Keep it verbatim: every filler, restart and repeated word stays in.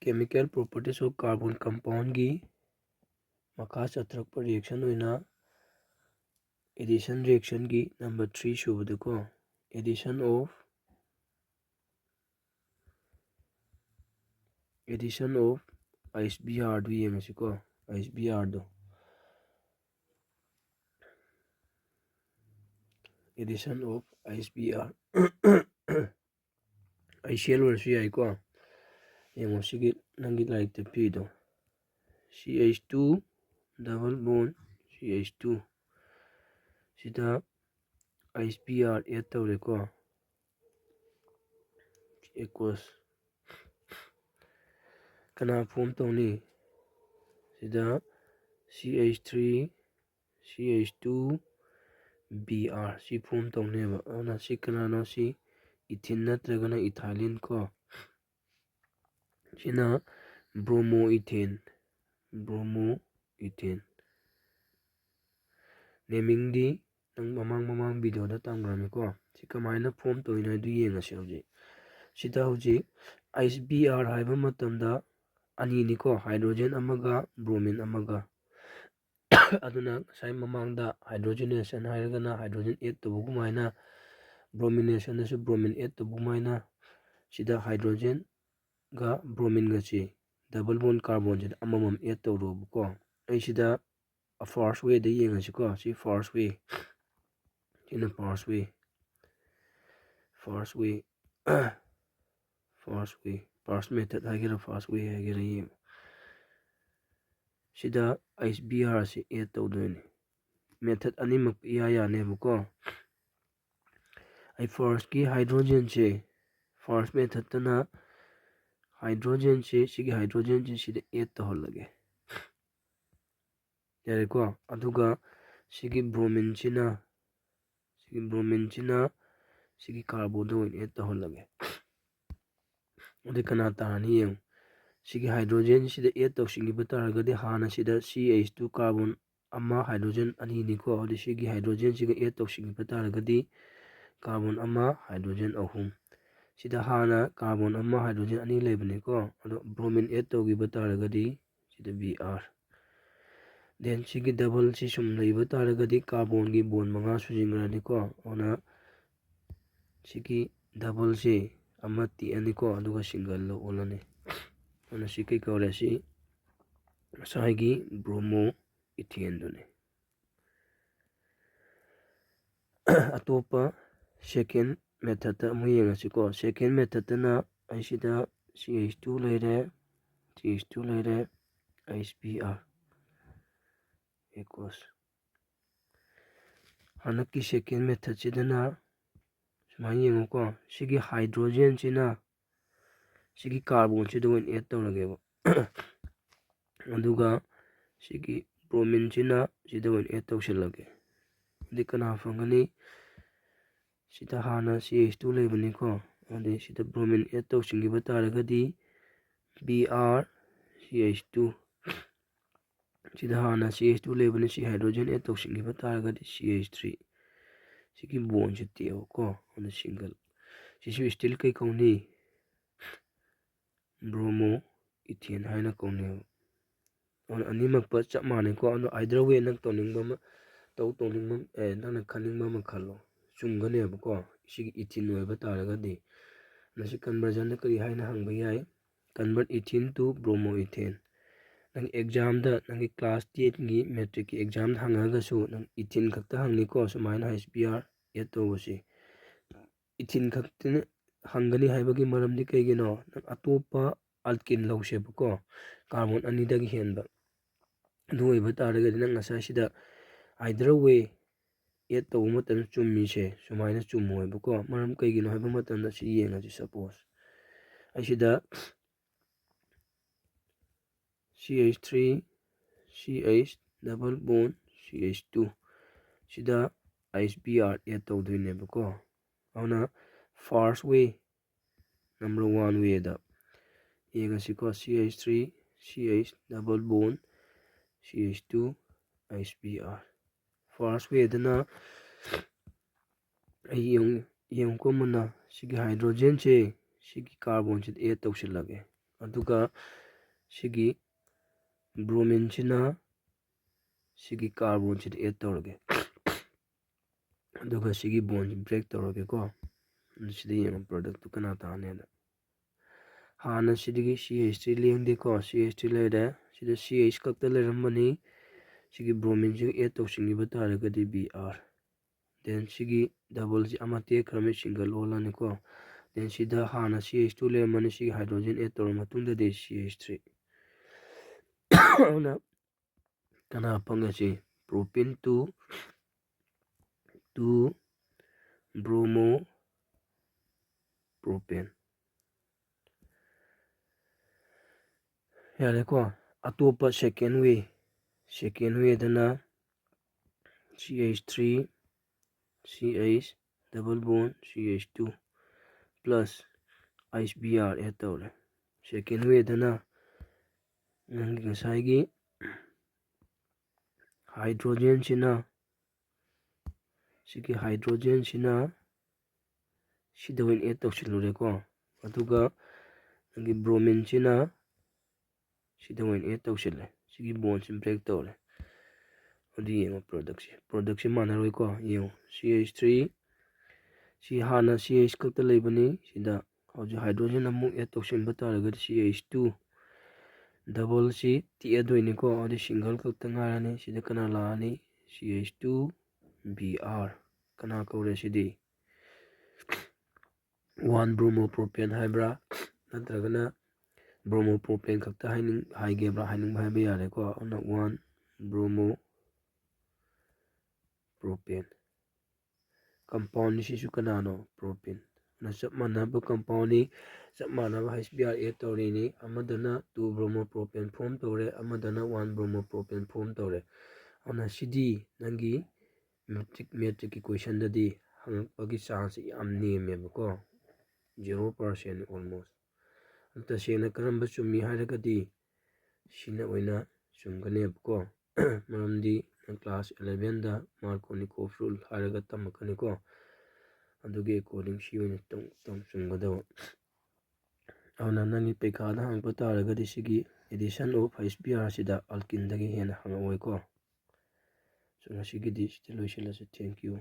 Chemical properties of carbon compoundꯒꯤ ꯃꯈꯥ ꯆꯠꯊꯔꯛꯄ reaction ꯑꯣꯏꯅ addition reactionꯒꯤ number three ꯁꯨꯕꯗꯀꯣ, addition of addition of I S B R do ꯌꯦꯡꯉꯁꯤꯀꯣ꯫ I S B R ꯗꯣ, addition of I S B R, I C L ꯑꯣꯏꯔꯁꯨ ꯌꯥꯏꯀꯣ꯫ ꯌꯦꯡꯉꯣ, ꯁꯤꯒꯤ ꯅꯪꯒꯤ ꯂꯥꯏꯔꯤꯛꯇ ꯄꯤꯗꯣ, C H two double bond C H two, ꯁꯤꯗ I S B R add ꯇꯧꯔꯦꯀꯣ꯫ Aqueous ꯀꯅꯥ form ꯇꯧꯅꯤ? ꯁꯤꯗ C H three C H two B R ꯁꯤ form ꯇꯧꯅꯦꯕ꯫ ꯑꯗꯨꯅ ꯁꯤ ꯀꯅꯥꯅꯣ? ꯁꯤ ethene ꯅꯠꯇ꯭ꯔꯒꯅ ethylene ꯀꯣ꯫ ꯁꯤꯅ bromoethane, bromoethane꯫ Namingꯗꯤ ꯅꯪ ꯃꯃꯥꯡ ꯃꯃꯥꯡ videoꯗ ꯇꯝꯈ꯭ꯔꯕꯅꯤꯀꯣ꯫ ꯁꯤ ꯀꯃꯥꯏꯅ form ꯇꯧꯔꯤꯅꯣ ꯍꯥꯏꯗꯨ ꯌꯦꯡꯉꯁꯤ ꯍꯧꯖꯤꯛ꯫ ꯁꯤꯗ ꯍꯧꯖꯤꯛ I S B R ꯍꯥꯏꯕ ꯃꯇꯝꯗ ꯑꯅꯤꯅꯤꯀꯣ, hydrogen ꯑꯃꯒ bromine ꯑꯃꯒ꯫ ꯑꯗꯨꯅ ꯉꯁꯥꯏ ꯃꯃꯥꯡꯗ hydrogenation ꯍꯥꯏꯔꯒꯅ hydrogen add ꯇꯧꯕꯒꯨꯃꯥꯏꯅ, brominationꯗꯁꯨ bromine add ꯇꯧꯕꯒꯨꯃꯥꯏꯅ, ꯁꯤꯗ hydrogenꯒ bromineꯒꯁꯤ double bond carbonꯁꯤꯗ ꯑꯃꯃꯝ add ꯇꯧꯔꯣꯕꯀꯣ꯫ ꯑꯩ ꯁꯤꯗ first wayꯗ ꯌꯦꯡꯉꯁꯤꯀꯣ꯫ ꯁꯤ first way, ꯁꯤꯅ first way, first way, first way, first method ꯍꯥꯏꯒꯦꯔꯥ, first way ꯍꯥꯏꯒꯦꯔꯥ, ꯌꯦꯡꯉꯨ꯫ ꯁꯤꯗ I S B R ꯑꯁꯤ add ꯇꯧꯗꯣꯏꯅꯤ꯫ Method ꯑꯅꯤꯃꯛ ꯏꯌꯥ ꯌꯥꯅꯦꯕꯀꯣ꯫ ꯑꯩ firstꯀꯤ hydrogenꯁꯦ, first methodꯇꯅ hydrogenꯁꯦ, ꯁꯤꯒꯤ hydrogenꯁꯦ ꯁꯤꯗ add ꯇꯧꯍꯜꯂꯒꯦ꯫ ꯌꯥꯔꯦꯀꯣ? ꯑꯗꯨꯒ ꯁꯤꯒꯤ bromineꯁꯤꯅ, ꯁꯤꯒꯤ bromineꯁꯤꯅ ꯁꯤꯒꯤ carbonꯗ ꯑꯣꯏꯅ add ꯇꯧꯍꯜꯂꯒꯦ꯫ ꯑꯗꯨꯗꯤ ꯀꯅꯥ ꯇꯥꯔꯅꯤ ꯌꯦꯡꯉꯨ꯫ ꯁꯤꯒꯤ hydrogenꯁꯤꯗ add ꯇꯧꯁꯤꯟꯈꯤꯕ ꯇꯥꯔꯒꯗꯤ, ꯍꯥꯟꯅ ꯁꯤꯗ C H two carbon ꯑꯃ, hydrogen ꯑꯅꯤꯅꯤꯀꯣ꯫ ꯑꯗꯨꯗꯤ ꯁꯤꯒꯤ hydrogenꯁꯤꯒ add ꯇꯧꯁꯤꯟꯈꯤꯕ ꯇꯥꯔꯒꯗꯤ carbon ꯑꯃ, hydrogen ꯑꯍꯨꯝ꯫ ꯁꯤꯗ ꯍꯥꯟꯅ carbon ꯑꯃ hydrogen ꯑꯅꯤ ꯂꯩꯕꯅꯤꯀꯣ꯫ ꯑꯗꯣ bromine add ꯇꯧꯈꯤꯕ ꯇꯥꯔꯒꯗꯤ ꯁꯤꯗ Br꯫ Then ꯁꯤꯒꯤ doubleꯁꯤ ꯁꯨꯝ ꯂꯩꯕ ꯇꯥꯔꯒꯗꯤ carbonꯒꯤ bond ꯃꯉꯥ ꯁꯨꯖꯤꯟꯈ꯭ꯔꯅꯤꯀꯣ꯫ ꯑꯗꯨꯅ ꯁꯤꯒꯤ doubleꯁꯤ ꯑꯃ ꯇꯦꯛꯑꯅꯤꯀꯣ, ꯑꯗꯨꯒ singleꯗ ꯑꯣꯜꯂꯅꯤ꯫ ꯑꯗꯨꯅ ꯁꯤ ꯀꯩ ꯀꯧꯔꯦ? ꯁꯤ ꯉꯁꯥꯏꯒꯤ bromo ethaneꯗꯨꯅꯤ꯫ ꯑꯇꯣꯞꯄ second methodꯇ ꯑꯃꯨꯛ ꯌꯦꯡꯉꯁꯤꯀꯣ꯫ Second methodꯇꯅ ꯑꯩꯁꯤꯗ C H two ꯂꯩꯔꯦ, C H two ꯂꯩꯔꯦ, H Br, aqueous꯫ ꯍꯟꯗꯛꯀꯤ second methodꯁꯤꯗꯅ ꯁꯨꯃꯥꯏꯅ ꯌꯦꯡꯉꯨꯀꯣ, ꯁꯤꯒꯤ hydrogenꯁꯤꯅ ꯁꯤꯒꯤ carbonꯁꯤꯗ ꯑꯣꯏꯅ add ꯇꯧꯔꯒꯦꯕ꯫ ꯑꯗꯨꯒ ꯁꯤꯒꯤ bromineꯁꯤꯅ ꯁꯤꯗ ꯑꯣꯏꯅ add ꯇꯧꯁꯤꯜꯂꯒꯦ꯫ ꯑꯗꯨꯗꯤ ꯀꯅꯥ ꯐꯪꯒꯅꯤ? ꯁꯤꯗ ꯍꯥꯟꯅ C H two ꯂꯩꯕꯅꯤꯀꯣ, ꯑꯗꯨꯗꯤ ꯁꯤꯗ bromine add ꯇꯧꯁꯤꯟꯈꯤꯕ ꯇꯥꯔꯒꯗꯤ Br C H two, ꯁꯤꯗ ꯍꯥꯟꯅ C H two ꯂꯩꯕꯅꯤ, ꯁꯤ hydrogen add ꯇꯧꯁꯤꯟꯈꯤꯕ ꯇꯥꯔꯒꯗꯤ C H three, ꯁꯤꯒꯤ bondꯁꯦ ꯇꯦꯛꯑꯦꯕꯀꯣ, ꯑꯗꯨ single꯫ ꯁꯤꯁꯨ still ꯀꯩ ꯀꯧꯅꯤ? Bromo ethane ꯍꯥꯏꯅ ꯀꯧꯅꯦꯕ꯫ ꯑꯗꯨꯅ ꯑꯅꯤꯃꯛꯄ ꯆꯞ ꯃꯥꯟꯅꯩꯀꯣ꯫ ꯑꯗꯣ either way ꯅꯪ ꯇꯧꯅꯤꯡꯕ ꯑꯃ ꯇꯧ, ꯇꯧꯅꯤꯡꯕ, ꯑꯦ, ꯅꯪꯅ ꯈꯟꯅꯤꯡꯕ ꯑꯃ ꯈꯜꯂꯣ꯫ ꯆꯨꯝꯒꯅꯦꯕꯀꯣ, ꯁꯤꯒꯤ ethene ꯑꯣꯏꯕ ꯇꯥꯔꯒꯗꯤ꯫ ꯃꯁꯤ conversionꯗ ꯀꯔꯤ ꯍꯥꯏꯅ ꯍꯪꯕ ꯌꯥꯏ? Convert ethene to bromoethane꯫ ꯅꯪ examꯗ, ꯅꯪꯒꯤ class tenꯒꯤ matricꯀꯤ examꯗ ꯍꯪꯉꯒꯁꯨ ꯅꯪ ethene ꯈꯛꯇ ꯍꯪꯅꯤꯀꯣ, ꯁꯨꯃꯥꯏꯅ H Br add ꯇꯧꯕꯁꯤ꯫ Ethene ꯈꯛꯇꯅ ꯍꯪꯒꯅꯤ ꯍꯥꯏꯕꯒꯤ ꯃꯔꯝꯗꯤ ꯀꯩꯒꯤꯅꯣ? ꯅꯪ ꯑꯇꯣꯞꯄ alkene ꯂꯧꯁꯦꯕꯀꯣ, carbon ꯑꯅꯤꯗꯒꯤ ꯍꯦꯟꯕ꯫ ꯑꯗꯨ ꯑꯣꯏꯕ ꯇꯥꯔꯒꯗꯤ ꯅꯪ ꯉꯁꯥꯏ ꯁꯤꯗ either way add ꯇꯧꯕ ꯃꯇꯝꯗ ꯆꯨꯝꯃꯤꯁꯦ ꯁꯨꯃꯥꯏꯅ ꯆꯨꯝꯃꯣꯏꯕꯀꯣ꯫ ꯃꯔꯝ ꯀꯩꯒꯤꯅꯣ ꯍꯥꯏꯕ ꯃꯇꯝꯗ ꯁꯤ ꯌꯦꯡꯉꯁꯤ꯫ Suppose ꯑꯩ ꯁꯤꯗ C H three, C H double bond, C H two ꯁꯤꯗ H Br add ꯇꯧꯗꯣꯏꯅꯦꯕꯀꯣ꯫ ꯑꯗꯨꯅ first way, number one wayꯗ ꯌꯦꯡꯉꯁꯤꯀꯣ, C H three, C H double bond, C H two, H Br꯫ First wayꯗꯅ ꯑꯩ ꯌꯦꯡꯉꯨ, ꯌꯦꯡꯉꯨꯀꯣ ꯃꯨꯟꯅ, ꯁꯤꯒꯤ ꯍꯥꯏꯗ꯭ꯔꯣꯖꯦꯟꯁꯦ ꯁꯤꯒꯤ ꯀꯥꯔꯕꯣꯟꯁꯤꯗ ꯑꯦꯗ ꯇꯧꯁꯤꯜꯂꯒꯦ, ꯑꯗꯨꯒ ꯁꯤꯒꯤ ꯕ꯭ꯔꯣꯃꯤꯟꯁꯤꯅ ꯁꯤꯒꯤ ꯀꯥꯔꯕꯣꯟꯁꯤꯗ ꯑꯦꯗ ꯇꯧꯔꯒꯦ, ꯑꯗꯨꯒ ꯁꯤꯒꯤ ꯕꯣꯟꯁꯤ ꯕ꯭ꯔꯦꯛ ꯇꯧꯔꯒꯦꯀꯣ꯫ ꯑꯗꯨ ꯁꯤꯗ ꯌꯦꯡꯉꯣ, ꯄ꯭ꯔꯗꯛꯇꯨ ꯀꯅꯥ ꯇꯥꯅꯦꯅ꯫ ꯍꯥꯟꯅ ꯁꯤꯗꯒꯤ ꯁꯤ ꯑꯩꯆ ꯊ꯭ꯔꯤ ꯂꯦꯡꯗꯦꯀꯣ, ꯁꯤ ꯑꯩꯆ ꯊ꯭ꯔꯤ ꯂꯩꯔꯦ, ꯁꯤꯗ ꯁꯤ ꯑꯩꯆ ꯈꯛꯇ ꯂꯩꯔꯝꯕꯅꯤ꯫ ꯁꯤꯒꯤ ꯕ꯭ꯔꯣꯃꯤꯟꯁꯤꯒ ꯑꯦꯗ ꯇꯧꯁꯤꯟꯈꯤꯕ ꯇꯥꯔꯒꯗꯤ ꯕꯤ ꯑꯥꯔ, ꯗꯦꯟ ꯁꯤꯒꯤ ꯗꯕꯜꯁꯤ ꯑꯃ ꯇꯦꯛꯈ꯭ꯔꯕꯅꯤ, ꯁꯤꯡꯒꯜ ꯑꯣꯜꯂꯅꯤꯀꯣ꯫ ꯗꯦꯟ ꯁꯤꯗ ꯍꯥꯟꯅ ꯁꯤ ꯑꯩꯆ ꯇꯨ ꯂꯩꯔꯝꯕꯅꯤ, ꯁꯤꯒꯤ ꯍꯥꯏꯗ꯭ꯔꯣꯖꯦꯟ ꯑꯦꯗ ꯇꯧꯔ ꯃꯇꯨꯡꯗꯗꯤ ꯁꯤ ꯑꯩꯆ ꯊ꯭ꯔꯤ꯫ ꯑꯗꯨꯅ ꯀꯅꯥ ꯐꯪꯉꯁꯤ? Propane two, two bromo propane꯫ ꯌꯥꯔꯦꯀꯣ꯫ ꯑꯇꯣꯞꯄ second way, second wayꯗꯅ C H three, C H double bond C H two plus I B R add ꯇꯧꯔꯦ꯫ Second wayꯗꯅ ꯅꯪꯒꯤ ꯉꯁꯥꯏꯒꯤ ꯍꯥꯏꯗ꯭ꯔꯣꯖꯦꯟꯁꯤꯅ, ꯁꯤꯒꯤ ꯍꯥꯏꯗ꯭ꯔꯣꯖꯦꯟꯁꯤꯅ ꯁꯤꯗ ꯑꯣꯏꯅ add ꯇꯧꯁꯤꯜꯂꯨꯔꯦꯀꯣ, ꯑꯗꯨꯒ ꯅꯪꯒꯤ ꯕ꯭ꯔꯣꯃꯤꯟꯁꯤꯅ ꯁꯤꯗ ꯑꯣꯏꯅ add ꯇꯧꯁꯤꯜꯂꯦ꯫ ꯁꯤꯒꯤ bondꯁꯤ break ꯇꯧꯔꯦ꯫ ꯑꯗꯨ ꯌꯦꯡꯉꯣ productꯁꯦ, productꯁꯦ ꯃꯥꯟꯅꯔꯣꯏꯀꯣ꯫ ꯌꯦꯡꯉꯣ, C H three, ꯁꯤ ꯍꯥꯟꯅ C H ꯈꯛꯇ ꯂꯩꯕꯅꯤ꯫ ꯁꯤꯗ ꯍꯧꯖꯤꯛ ꯍꯥꯏꯗ꯭ꯔꯣꯖꯦꯟ ꯑꯃꯨꯛ add ꯇꯧꯁꯤꯟꯕ ꯇꯥꯔꯒꯗꯤ C H two doubleꯁꯤ ꯇꯦꯛꯑꯗꯣꯏꯅꯤꯀꯣ꯫ ꯑꯗꯨꯗꯤ single ꯈꯛꯇ ꯉꯥꯏꯔꯅꯤ꯫ ꯁꯤꯗ ꯀꯅꯥ ꯂꯥꯛꯑꯅꯤ? C H two B R꯫ ꯀꯅꯥ ꯀꯧꯔꯦ ꯁꯤꯗꯤ? One bromopropane ꯍꯥꯏꯕ꯭ꯔꯥ, ꯅꯠꯇ꯭ꯔꯒꯅ bromopropane ꯈꯛꯇ ꯍꯥꯏꯅꯤꯡ-, ꯍꯥꯏꯒꯦꯕ꯭ꯔꯥ, ꯍꯥꯏꯅꯤꯡꯕ ꯍꯥꯏꯕ ꯌꯥꯔꯦꯀꯣ꯫ ꯑꯗꯨꯅ one bromopropane꯫ Compoundꯁꯤꯁꯨ ꯀꯅꯥꯅꯣ? Propane꯫ ꯑꯗꯨꯅ ꯆꯞ ꯃꯥꯟꯅꯕ compoundꯅꯤ, ꯆꯞ ꯃꯥꯟꯅꯕ H B r add ꯇꯧꯔꯤꯅꯤ꯫ ꯑꯃꯗꯅ two bromopropane form ꯇꯧꯔꯦ, ꯑꯃꯗꯅ one bromopropane form ꯇꯧꯔꯦ꯫ ꯑꯗꯨꯅ ꯁꯤꯗꯤ ꯅꯪꯒꯤ matric, matricꯀꯤ questionꯗꯗꯤ ꯍꯪꯉꯛꯄꯒꯤ chanceꯁꯦ ꯌꯥꯝ ꯅꯦꯝꯃꯦꯕꯀꯣ, zero percent almost꯫ ꯑꯗꯨ ꯇꯁꯦꯡꯅ ꯀꯔꯝꯕ ꯆꯨꯝꯃꯤ ꯍꯥꯏꯔꯒꯗꯤ ꯁꯤꯅ ꯑꯣꯏꯅ ꯆꯨꯝꯒꯅꯦꯕꯀꯣ꯫ ꯃꯔꯝꯗꯤ ꯅꯪ class elevenꯗ Markovnikov's rule ꯍꯥꯏꯔꯒ ꯇꯝꯃꯛꯀꯅꯤꯀꯣ꯫ ꯑꯗꯨꯒꯤ according ꯁꯤ ꯑꯣꯏꯅ ꯇꯧ-, ꯇꯧ ꯆꯨꯝꯒꯗꯕ꯫ ꯑꯗꯨꯅ ꯅꯪꯒꯤ ꯄꯩꯈꯥꯗ ꯍꯪꯉꯛꯄ ꯇꯥꯔꯒꯗꯤ ꯁꯤꯒꯤ addition of H B R ꯁꯤꯗ alkene ꯗꯒꯤ ꯍꯦꯟꯅ ꯍꯪꯉꯛꯑꯣꯏꯀꯣ꯫ So ꯉꯁꯤꯒꯤꯗꯤ ꯁꯤꯗ ꯂꯣꯏꯁꯤꯜꯂꯁꯤ꯫ Thank you꯫